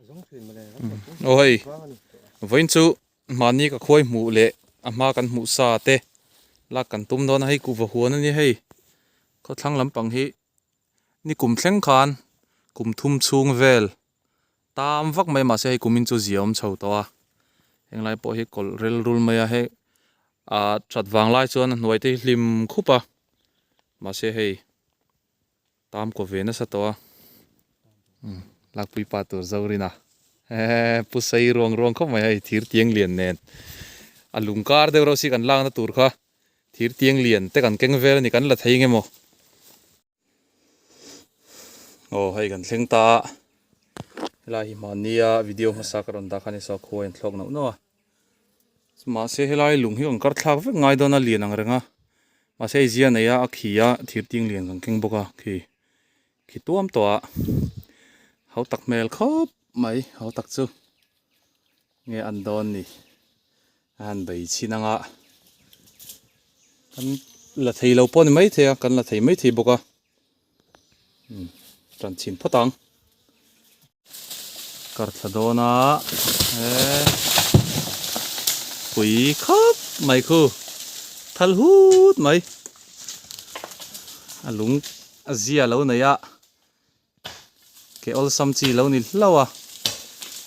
Aw hei vawiin chu mahni ka khuai hmuh leh a hma kan hmuh sa te lak kan tum dawn a hei kuhva huan a nia hei khawthlang lampang hi ni kum thleng khan kum thum chhung vel tam vak mai mahse hei kumin chu zia awm chho tawh a henglai pawh hi kawlh rel rul mai a hei ah that vang lai chuan a hnuai te hi hlim khup a mahse hei. Tam kaw ve nasa tawh a, umm lakpui pa tur Zorina hehe pu sei ruang ruang khawp mai hei thir tiang lian nen a lung kar deuh reuh si kan lakna tur kha thir tiang lian te kan keng vel a ni kan la thei nge maw. Aw hei kan thleng ta a helai hi mahnia video hmasa ka rawn dah kha ni saw khuai an thlawk nauh nauh a. Mahse helai lung hi kan kar thlak vek ngai dawn a lian ang reng a mahse hei zia nei a a khi a thir ting lian kan keng bawk a khi khi tuam tawh a hau tak hmel khawp mai hau tak chu nge an dawn ni a han bei chhin ang a kan la thei lo pawh a ni maithei a kan la thei maithei bawk a. Tan chhin phawt ang. Kar thla dawn a he pui khawp mai khu thal hut mai a lung a zia lo nei a ke awlsam chi lo ni hlauh a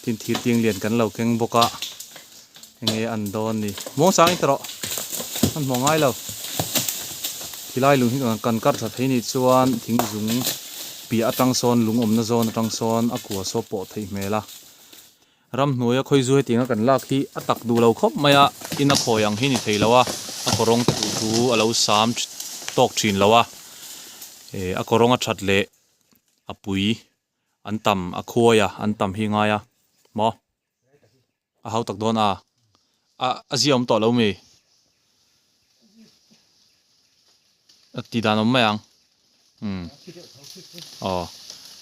tin thir tiang lian kan lo keng bawk a enge an dawn ni muang sang in ta rawh an hmuh ngai lo khilai lung hi kan kar tha thei ni chuan thing zung piah atang sawn lung awmna zawn atang sawn a kua saw pawh theih hmel a ramhnuaia khawi zu hetiang a kan lak hi a tak duh lo khawp mai a in a khawi ang hi ni thei lo a a kawrawng te duh thu a lo sam tawk thin lo a eh a kawrawng a that leh a pui an tam a khuai a an tam hi ngai a maw. A hau tak dawn a, a a zia awm tawh lo mi? A ti dan awm mai ang, umm aw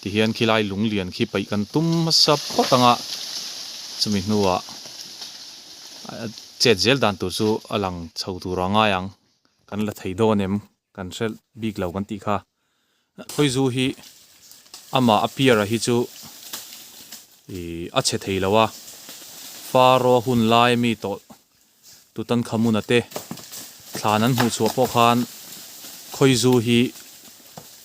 tihian khilai lung lian khi paih kan tum hmasa phawt ang a, chumi hnuah chet zel dan tur chu a lang chho tur a ngai ang, kan la thei dawn em kan hre bik lo kan tih kha. Khawizu hi amah a piara hi chu ih a chhe thei lo a, Pharaoh hun lai ami tawh Tutankhamuna te thlan an hmuh chhuah pawh khan Khawizu hi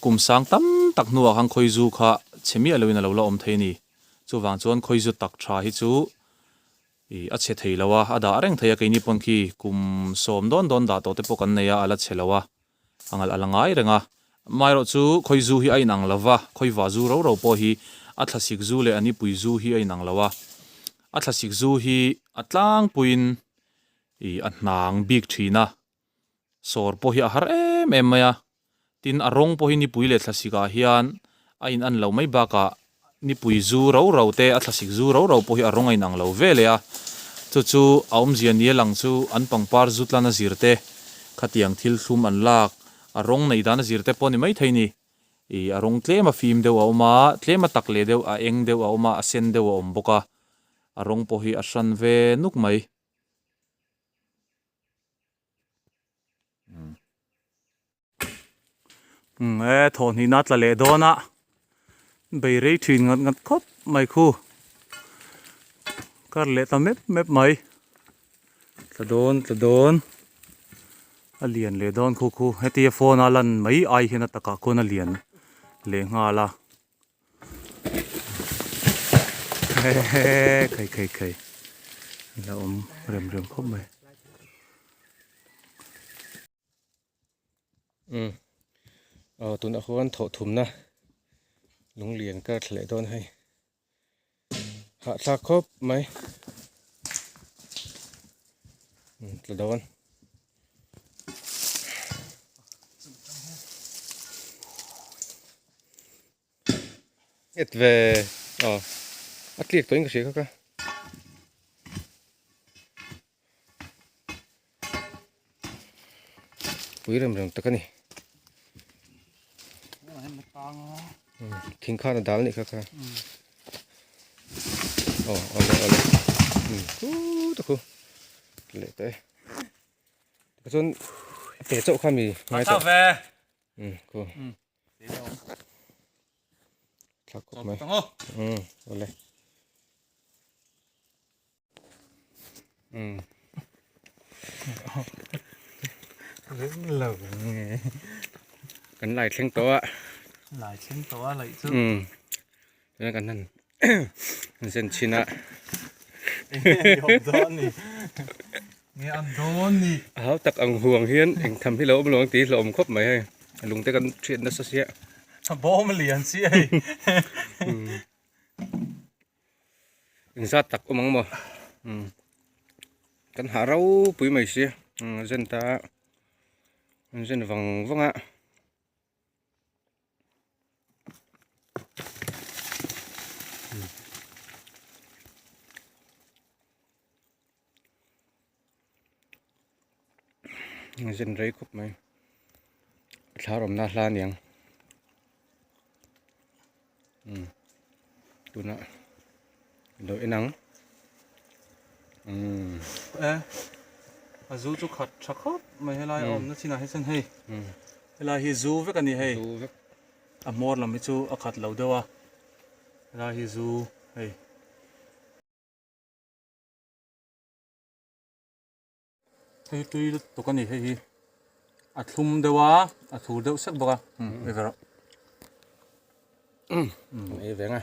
kum sang tam tak hnuah khan Khawizu kha chhe miah loin a lo la awm thei a ni. Chuvang chuan Khawizu tak tha hi chu ih a chhe thei lo a, a dah reng thei a keini pawn khi kum sawm dawn dawn dah tawh te pawh kan nei a, a la chhe lo a. A ngalh a la ngai reng a. Amaherawh chu khawi zu hi a inang lo va, khawi va zu ro ro pawh hi a thlasik zu leh a nipui zu hi a inang lo a. A thlasik zu hi a tlangpuiin ih a hnang bik thin a, sawr pawh hi a har em em mai a. Tin, a rawng pawh hi nipui leh thlasik ah hian a inan lo mai bakah nipui zu ro ro te, a thlasik zu ro ro pawh hi a rawng a inang lo ve leh a. Chu chu a awmzia nia lang chu an pangpar zu tlan a zir te, khatiang thil thlum an lak, a rawng neih dan a zir te pawh a ni maithei ni. Ih, a rawng tlem a fim deuh a awm a, tlem a tak leh deuh, a eng deuh a awm a, a sen deuh a awm bawk a, a rawng pawh hi a hran ve nuk mai. Umm e thawhhnihna a tla leh dawn a bei rei thin ngat ngat khawp mai khu kar leh ta mep mep mai tla dawn tla dawn a lian leh dawn khu khu hetia phone a lan mai ai hian a takah khuan a lian leh nghal a hehe khai khai khai la awm rem rem khawp mai. Umm aw tunah khuan thawh thumna lunglian kar thla leh dawn hei hahthlak khawp mai umm tla dawn. Nghet ve aw a tliak tawhin ka hria kha ka. Pui rem rem tak a ni. Thing khan a dal nih kha kha. Aw awle awle. Khu ta khu. Leh ta e. Chuan te chauh kha mi ngai tawh. Khu. Thla khawp mai. Awle. Um. Rem lo nge. Kan lai thleng tawh a. Lai thleng tawh a laih chu. Um. Chuan kan han zen chhin a. Enge awm dawn ni. Nge an dawn ni. A hau tak ang huang hian eng tham hi lo awm lo ang tih hi hlauhawm khawp mai hei. Lung te kan thiat nasa sia. A bawm a lian si hei. Engzat tak awm ang maw? Kan hah ropui mai si. Zen ta an zen vang vang a. Zen rei khawp mai. Thlar awmna hla aniang. Umm tunah lo en ang umm e a zu chu khat tha khawp mai helai a awmna chinah hi chuan hei helai hi zu vek a ni hei a hmawr lam hi chu a khat lo deuh a helai hi zu hei. Hei tui lutuk a ni hei hi a thlum deuh a a thur deuh sek bawk a ei ve rawh ei ve nga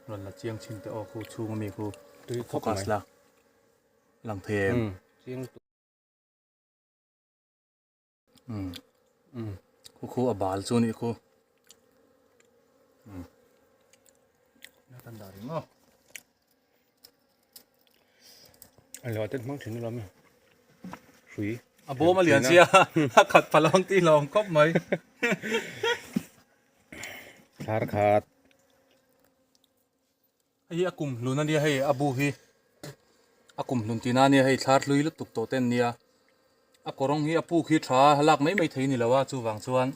rawn la chiang chhin teh aw khu chhung ami khu tui khawp focus la lang thei em chiang Khu khu a bal chu anih khu. Kan dah reng aw. A lo ten hmang thin alawm e. Hrui. A bawm a lian sia a khat phalawng tih hlawm khawp mai. Thlar khat. Hei hi a kum hlun a nia hei a bu hi a kum hlun tihna a nia hei thlar hlui lutuk tawh te an nia a kawrawng hi a puk hi tha lak mai mai thei a ni lo a chuvang chuan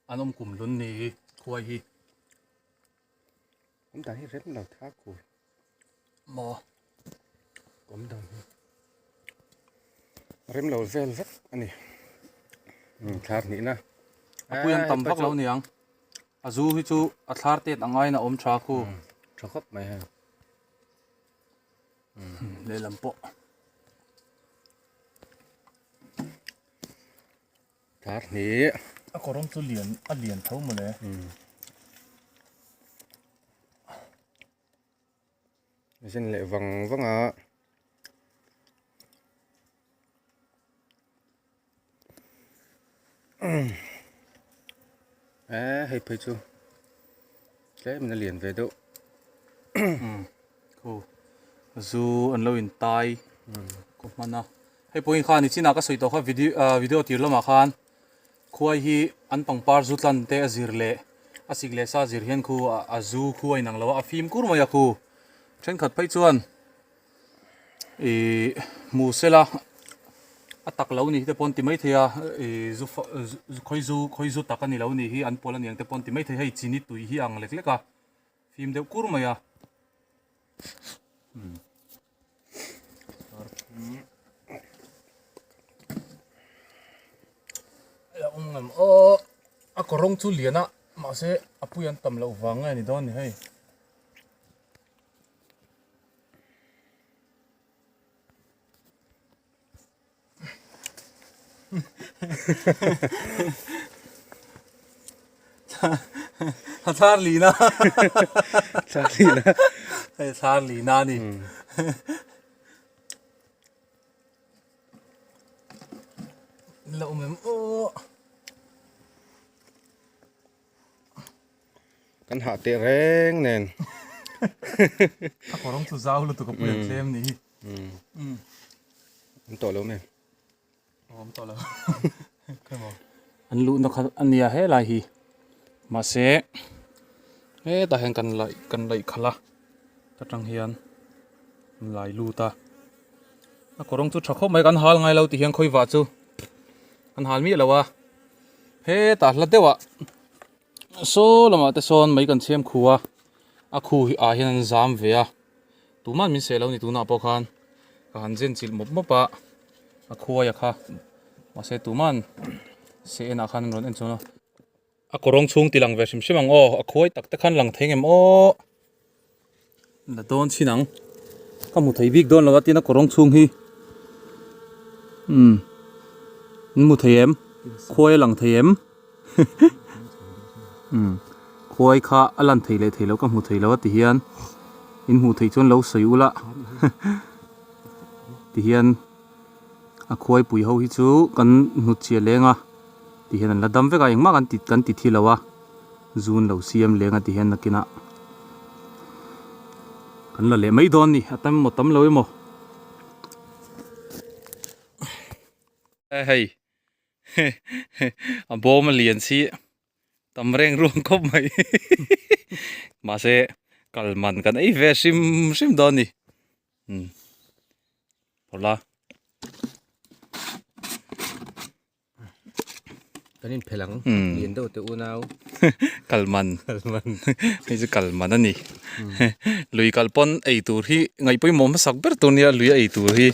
an awm kum hlun ni hi khuai hi. Awm dan hi rem lo tha kur. Maw. Awm dan hi rem lo vel vek a ni. Thlar hnihna. A pui an tam vak lo niang. A zu hi chu a thlar tet ang aiin a awm tha khu. Tha khawp mai hei. Lehlam pawh. Thlar hnih. A kawrawng chu lian a lian tho mawle. Zen leh vang vang a. Eh hei phei chu tlem in a lian ve deuh khu zu an lo in tai ko hman a hei pawhin khan i chinah ka sawi tawh kha video video tir lamah khan khuai hi an pangpar zu tlan te a zir leh a sik leh sa zir hian khu a zu khu a inang lo a a fim kur mai a khu thenkhat phei chuan Ihh hmu sela a tak lo ni te pawn ti maithei a ihh zu khawi zu khawi zu tak a ni lo ni hi an pawl a niang te pawn ti maithei hei chini tui hi a ang lek lek a fim deuh kur mai a a awm ngam aw a kawrawng chu lian a mahse a pui an tam loh vang nge ni dawn ni hei. A thlar lina. Thlar lina. Hei thlar lina a ni. La awm em aw. Kan hah teh reng nen. A kawrawng chu zau lutuk a pui an tlem ni hi. An tawh lo mai. Awm tawh lo. An luhna kha a nia helai hi. Mahse hetah hian kan laih kan laih khalh a ta tang hian an lai lut a. A kawrawng chu tha khawp mai kan hal ngai lo tih hian khawivah chu an hal miah lo a. Hetah hla deuhah saw lamah te sawn mai kan chhiam khu a a khu hi ah hian an zam ve a tumah min seh lo ni tunah pawh khan ka han zen chilh mawp mawp a a khuai a kha mahse tuman seh enah khan an rawn en chuan a a kawrawng chhung ti lang ve hrim hrim ang aw a khuai tak te khan lang thei ngem aw. La dawn chhin ang. Ka hmu thei bik dawn lo a tin a kawrawng chhung hi. Umm. In hmu thei em? Khuai a lang thei em? Umm. Khuai kha a lan thei leh thei lo ka hmu thei lo a ti hian in hmuh theih chuan lo sawi ula. Ti hian a khuai pui ho hi chu kan hnut chhiah leng a ti hian an la dam vek a engmah kan ti kan ti thi lo a zun lo siam leng a ti hian nakinah kan la leh mai dawn ni a tam emaw tam lo emaw. Hei a bawm a lian si tam reng ruang khawp mai mahse kal man kan ei ve hrim hrim dawn ni. Um phawrh la. Kan in phelh ang lian deuh te unau. Kal man. Kal man. Hei chu kal man a ni. Lui kal pawn ei tur hi ngaih pawimawh hmasak ber tur nia lui a ei tur hi.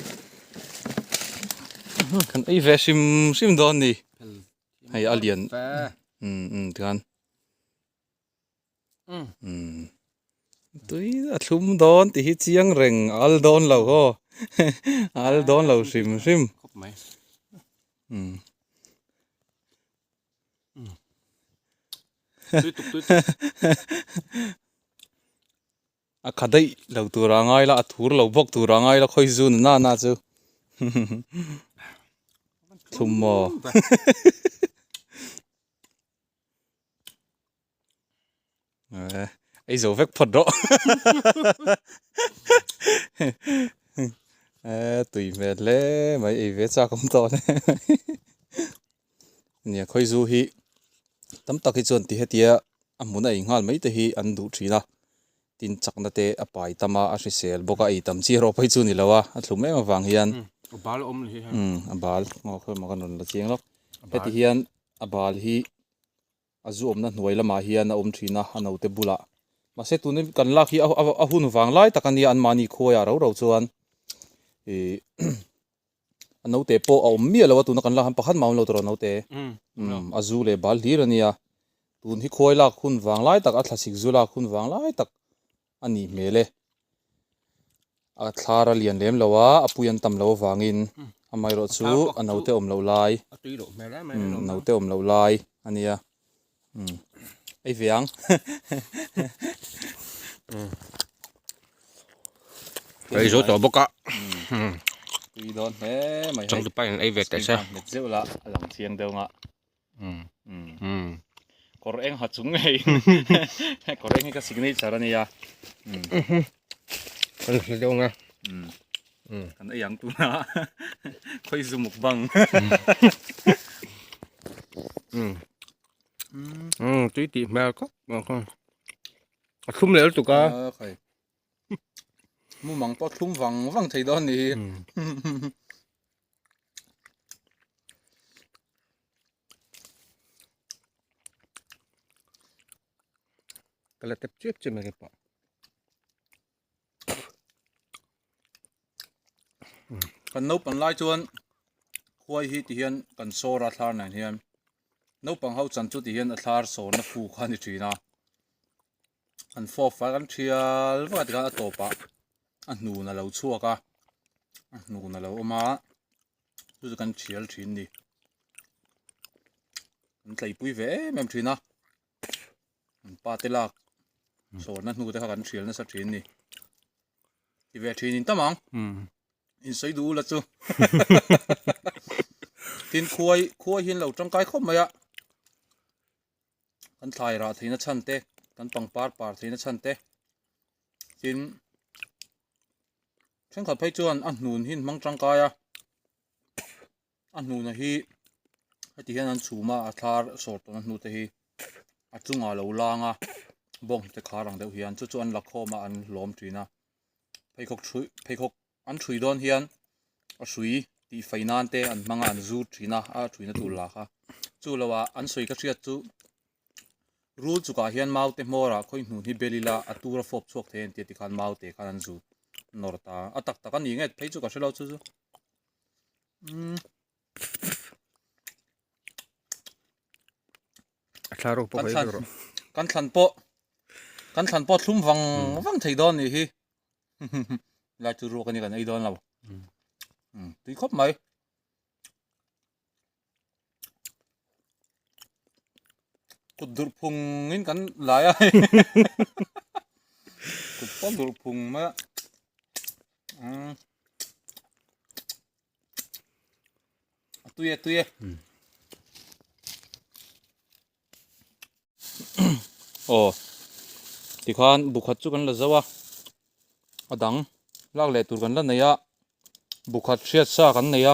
Kan ei ve hrim hrim dawn ni. Hei a lian. Um um tikhan. Um tui a thlum dawn tih hi chiang reng a al dawn lo haw a al dawn lo hrim hrim khawp mai um tui tuk tui tuk a kha daih lo tur a ngai la a thur lo bawk tur a ngai la khawi zu na na chu thlum maw. Ei zo vek phawt rawh. Tui hmel hle mai ei ve chak awm tawh hle. Nia khawi zu hi tam tak hi chuan ti hetia a hmun a ei nghal mai te hi an duh thin a. Tin chakna te a pai tam a, a hrisel bawk a, ei tam chi erawh phei chu ni lo a, a thlum em avang hian. A bal a awm leh hi. A bal, ngaw khawi maw kan rawn la chiang lawk. Heti hian a bal hi a zu awmna hnuai lamah hian a awm thin a, a naute bulah. Mahse tuna kan lak hi a hun vang lai tak a nia anmahni khuaiah ro ro chuan ih a naute pawh a awm miah lo a tuna kan lak hian pakhat mah a awm lo tawh naute. Umm a zu leh bal hlir a nia. Tun hi khuai lak hun vang lai tak a thlasik zu lak hun vang lai tak a nih hmel e. A thlar a lian lem lo a, a pui an tam lo avangin amaherawh chu a naute awm loh lai umm naute awm loh lai a nia umm ei ve ang. Ei zo tawh bawk a. Tui dawn hle mai hei. Changtupa in ei ve teh se. Nghet zeuh la a lang chiang deuh nga. Umm kawr eng ha chung ngei kawr eng hi ka signature a nia Kan hre deuh ang a. Kan ei ang tuna khawi zu mukbang. Umm tui tih hmel khawp mai a thlum leh lutuk a. Mumang pawh thlum vang vang thei dawn ni hi. Ka la tep chiap chiap mai pawh. Kan naupang lai chuan khuai hi ti hian kan sawr a thlar nen hian naupang ho chan chu ti hian a thlar sawrna fu kha a ni thin a. An fawp fai kan thial vak a tikhan a tawpah a hnun a lo chhuak a a hnun a lo awm a chu chu kan thial thin a ni kan tleipui ve em em thin a an pa te lak sawrna hnu te kha kan thial nasa thin a ni ti ve thin in tam ang in sawi duh ula chu tin khuai khuai hi an lo tangkai khawp mai a. Kan thlai rah theihna chhan te, kan pangpar par theihna chhan te, tin thenkhat phei chuan a hnun hi an hmang tangkai a, a hnuna hi heti hian an chhum a, a thlar sawr tawhna hnu te hi a chungah a lo lang a, bawnghnute khar ang deuh hian chu chu an la khawm a an hlawm thin a, pheikhawk thui pheikhawk An hrui dawn hian a hrui tih fai nan te an hmang a, an zu thin a, a hruina tur la kha. Chu lo ah an sawi ka hriat chu rul chukah hian mau te hmawr ah khawi hnun hi bel ila a tur a fawp chhuak thei a ni tih a ti khan mau te khan an zu nawr ta a tak tak a ni nge phei chu ka hre lo chu chu. Umm. A thla rawk pawh Kan thlan kan thlan pawh kan thlan pawh thlum vang vang thei dawn ni hi. Lai chu ruak a ni kan ei dawn lo. Tui khawp mai. Kut durh phung in kan lai a. Kut pawh durh phung mai a. A tui e tui e. Aw tikhan bukhat chu kan la zo a a dang lak leh tur kan la nei a bukhat hriat sa kan nei a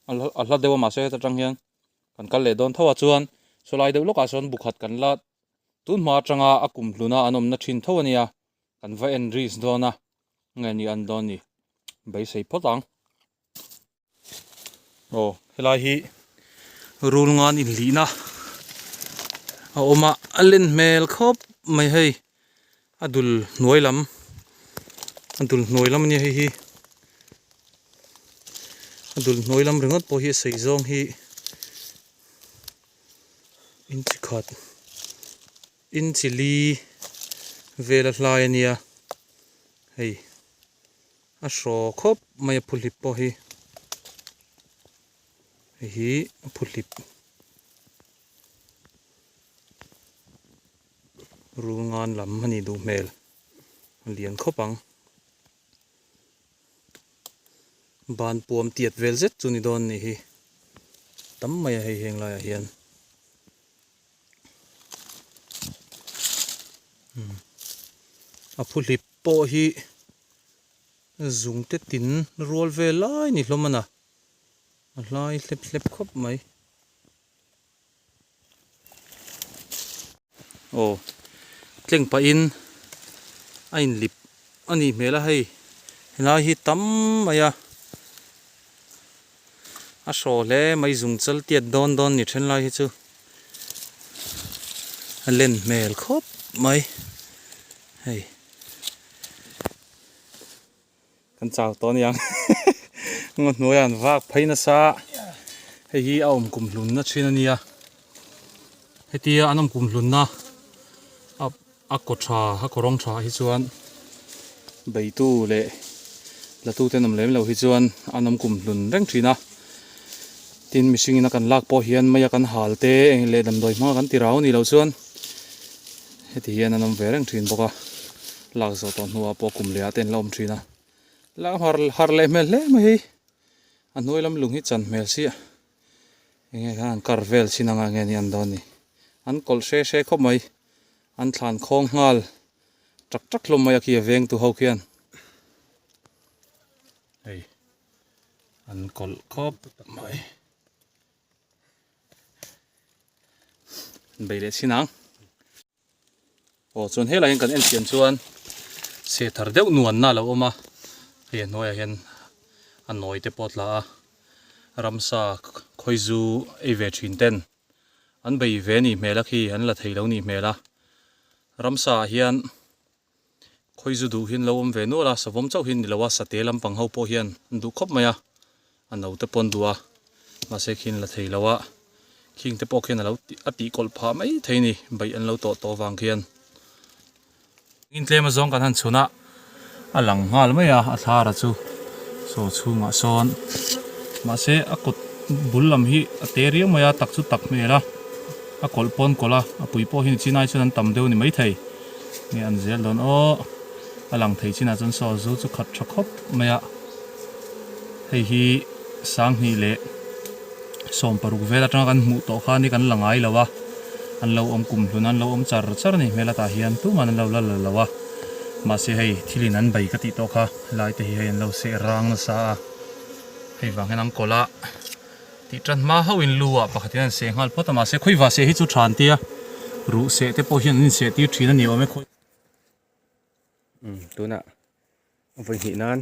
a hla deuh a mahse heta tang hian kan kal leh dawn tho a chuan sawlai deuh lawkah sawn bukhat kan la tun hma atanga a kum hluna an awmna thin tho a nia kan va en risk dawn a nge ni an dawn ni beisei phawt ang. Aw helai hi rul ngan inlihna a awm a a len hmel khawp mai hei a dul hnuai lam a dul hnuai lam ania hei hi a dul hnuai lam ringawt pawh hi a sei zawng hi inchi khat inchi li vel a hlai ania hei. A hraw khawp mai a phuhlip pawh hi hei hi a phuhlip rul ngan lam a nih duh hmel a lian khawp ang ban puam tiat vel zet chu ni dawn a nih hi tam mai a hei heng laiah hian. A phuhlip pawh hi zungte tin rual vel lai ni hlawm a na a hlai hlep hlep khawp mai. Aw tleng pahin a inlip a nih hmel a hei helai hi tam mai a. A hraw hle mai zung chal tiat dawn dawn ni then lai hi chu a len hmel khawp mai hei kan chau tawh aniang ngaw hnuaiah an vak phei nasa hei hi a awm kum hlun na thin ania hetia an awm kum hlun na A kaw tha, a kaw rawng tha hi chuan beitu leh latute an awm lem lo hi chuan an awm kum hlun reng thin a. Tin, mihring ina kan lak pawh hian mai a kan hal te eng leh damdawi hmanga kan ti rau a nih loh chuan heti hian an awm ve reng thin bawk a. Lak zawh tawh hnuah pawh kum lehah te an la awm thin a. Lak har har leh hmel hle mai hei. A hnuai lam lung hi chan hmel si a. Enge khan an kar vel chin anga nge ni an dawn ni. An kawlh hre hre khawp mai. An thlan khawng nghal tak tak hlawm mai a khi a veng tu ho khian. Hei an kawlh khawp mai. An bei leh chin ang. Aw chuan helai hian kan en chian chuan se thar deuh nuanna a lo awm a. Hei a hnuaiah hian a nawi te pawh a tla a. Ramsa khawizu ei ve thin ten An bei ve nih hmel a khi, an la thei lo nih hmel a. Ramsa ah hian khawizu duh hian lo awm ve nual a, savawm chauh hi ni lo a, sate lampang ho pawh hian an duh khawp mai a, a no te pawh an duh a, mahse khi an la thei lo a, khing te pawh khian a lo a tih kawlh phah mai thei a ni, beih an lo tawh tawh avang khian. Intlem azawng kan han chhun a, a lang nghal mai a, a thlara chu saw chhungah sawn mahse a kut bul lam hi a te riau mai a, tak chu tak hmel a, a kawlh pawn kawlh a, a pui pawh hi ni chinai chuan an tam deuh a ni maithei nge an zel dawn aw, a lang thei chinah chuan saw zu chu khat tha khawp mai a, hei hi sanghnih leh. 16 vel atanga kan hmuh tawh kha ni kan la ngai lo a, an lo awm kum hlun a, an lo awm char char a ni hmel atah hian tuman an lo la la lo a, mahse hei thilin an bei ka tih tawh kha helai te hi hei an lo seh rang nasa a, hei vang hian an kawlh a tih tan hma hauh in lu ah pakhat in an seh nghal phawt a, mahse khawiva seh hi chu tha an tia ruh seh te pawh hian an inseh tir thin a ni awm e khawi. Umm tunah vawi hnih nan.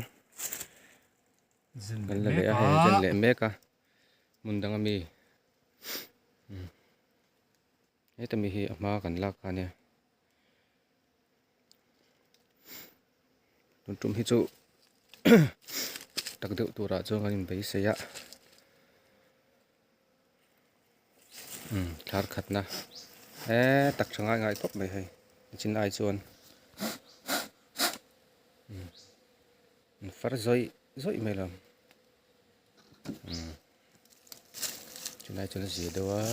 Kan la leh a hei zen leh mek a hmun dang ami heta mi hi a hma kan lak kha ania tun tum hi chu tak deuh turah chuan kan inbeisei a thar khatna he tak tha ngai ngai khawp mai hei chin ai chuan. Far zawih zawih mai lo. Umm chulai chuan a zia deuh a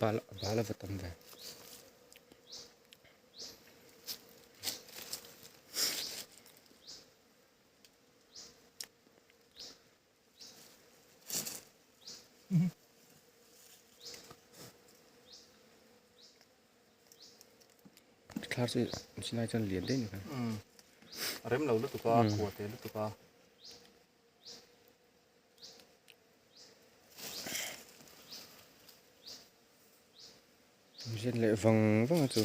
bal bal a va tam ve. Thlar chu chinai chuan lian daih ni kha. Umm a rem lo lutuk a, kua te lutuk a. Zen leh vang vang a chu.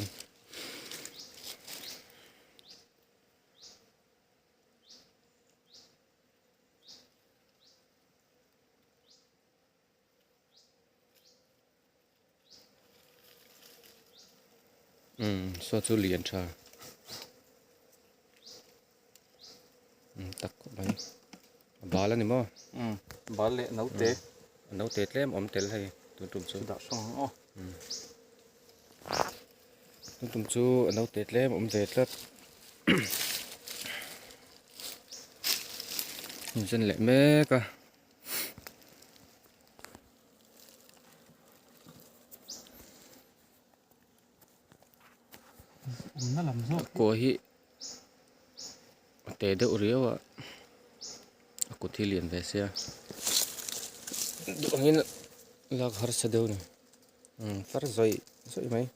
Umm saw chu lian tha umm tak khawp mai a bal a ni maw umm bal leh naute a naute tlem awm tel hei tun tum chu dah hrang ang aw umm tun tum chu a naute tlem awm ve tlat inzen leh mek a. Kaw hi a te deuh riau a a kut hi lian ve sia duh angin lak harsa deuh a ni umm far zawih zawih mai.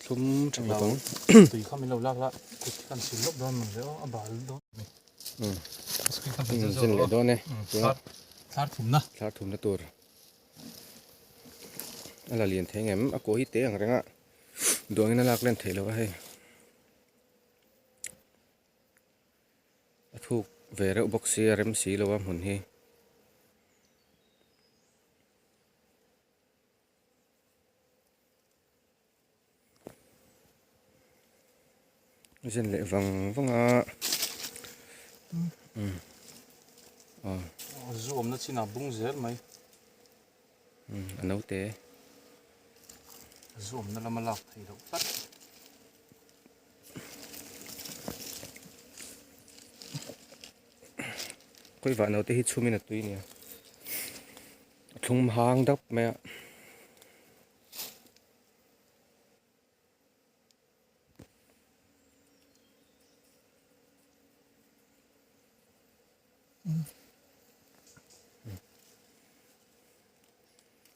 Thlum tha bawk ang. Tui kha min lo lak la kut kan sil lawk dawn mang le aw a bal dawn a ni. Zin leh dawn e. Thlar thumna. Thlar thumna tur. A la lian thei ngem a kaw hi te ang reng a duangin a lak len theih loh a hei. A thuk ve reuh bawk si a rem si lo a hmun hi. Zen leh vang vang a umm aw. Zu awmna chinah bung zel mai. Umm a naute. Zu awmna lama lak theih loh tlat. Kawivah naute hi chhumin a tui nia. A thlum hang dap mai a.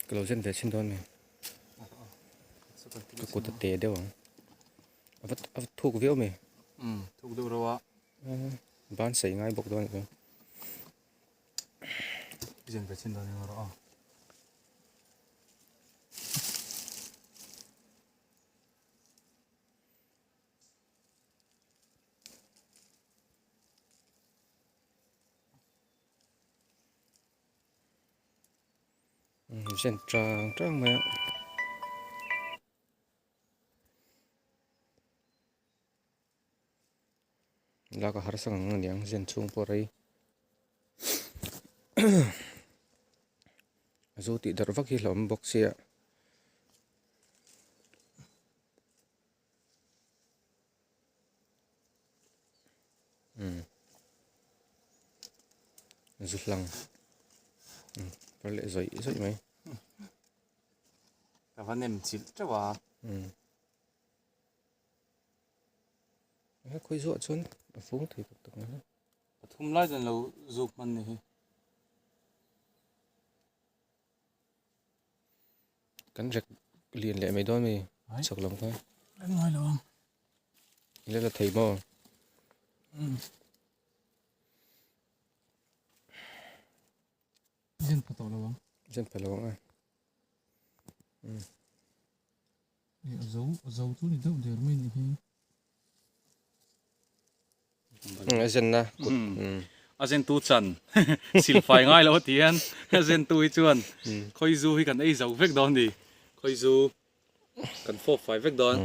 Ka lo zen ve chhin dawn mi. Ka kut a te deuh ang. A va a va thuk viau mai. Umm thuk deuh reuh a. Ban sei ngai bawk dawn a nih chu. Zen ve chhin dawn eng rawh a. Zen tang tang mai a. Lak a harsa ngang aniang zen chhung pawh rei a zo tih darh vak hi hlauhawm bawk sia. Umm zu hlang umm kar leh zawih zawih mai. Ka va nem chilh teuh a. Umm he khawi zuah chuan a fung thei tak tak mai. Pathum lai chuan lo zuk hman ni hi. Kan rek lian leh mai dawn mi chak lam kha. Kan ngai lo ang. Ila la thei maw? Umm. Zen pha tawh lo ang. Zen pha lo ang a. Umm. A zo a zo chu ni deuh der mai ni hi. A zen na kut. A zen tu chan sil fai ngai lo ti hian a zen tu hi chuan khawi zu hi kan ei zo vek dawn ni khawi zu kan fawp fai vek dawn.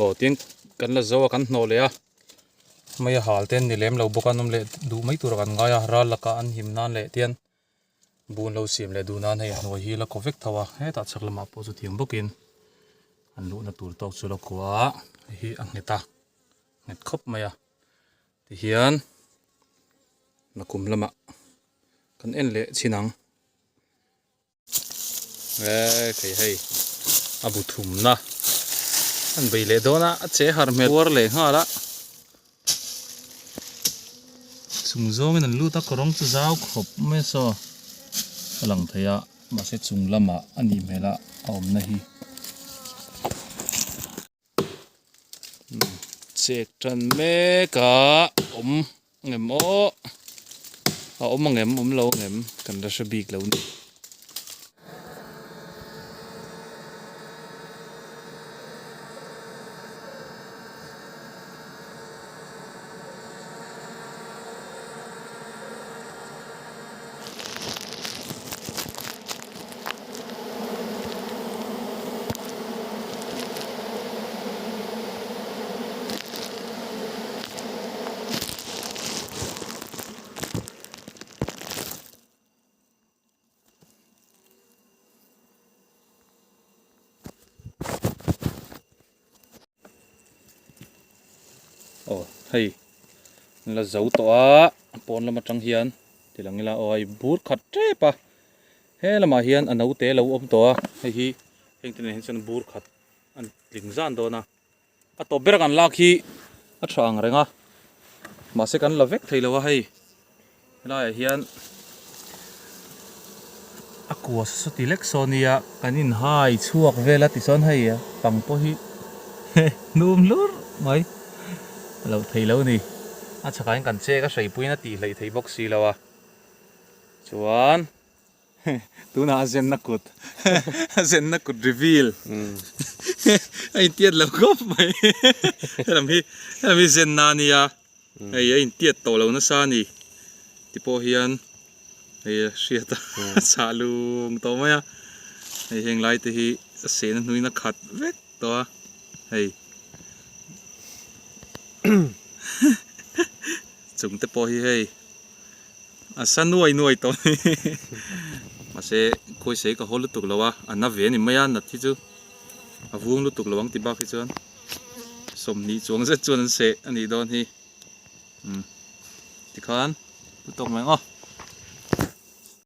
Aw tin kan la zo a kan hnawh leh a. Mai a hal te an ni lem lo bawk a, an awm leh duh mai tur ah kan ngai a, ral lakah an him nan leh tian bun lo siam leh duh nan hei a hnuai hi la kaw vek tho a, hetah chhak lamah pawh chu thiam bawkin an luhna tur tawk chu la kua a, hei hi a nghet a, nghet khawp mai a, tihian nakum lamah kan en leh chhin ang. E thei hei a bu thumna an bei leh dawn a a che har hmel puar leh nghal a chung zawngin an lut a kawrawng chu zau khawp mai a saw a lang thei a mahse chung lamah a nih hmel a a awmna hi chek tan mek a awm angem aw a awm angem awm lo angem kan la hre bik lo a ni. Aw hei an la zo tawh a a pawn lam atang hian ti lang ila aw hei bur khat tep a he lamah hian a naute lo awm tawh a hei hi heng te nen hian chuan bur khat an tling zan dawn a a tawp ber kan lak hi a tha ang reng a mahse kan la vek thei lo a hei helaiah hian a kua sawti lek saw nia kan inhai chhuak vel a tichuan hei pang pawh hi hnum hlur mai a lo thei lo a ni a chhakah hian kan chek a hreipuiin a tih hleih theih bawk si lo a chuan. Tunah a zenna kut a zenna kut reveal a intiat lo khawp mai helam hi helam hi zenna a nia hei a intiat tawh lo nasa a ni ti pawh hian hei a hriat a chhah lung tawh mai a hei heng lai te hi a sehna hnuin a khat vek tawh a hei chung te pawh hi hei. A sa nuai nuai tawh a ni. Mahse khawisei ka haw lutuk lo a, a na ve a ni mai a, nat hi chu a vung lutuk lo ang ti bak hi chuan 20 chuang zet chuan an seh a nih dawn hi. Umm tikhan lu tawk mai ang aw.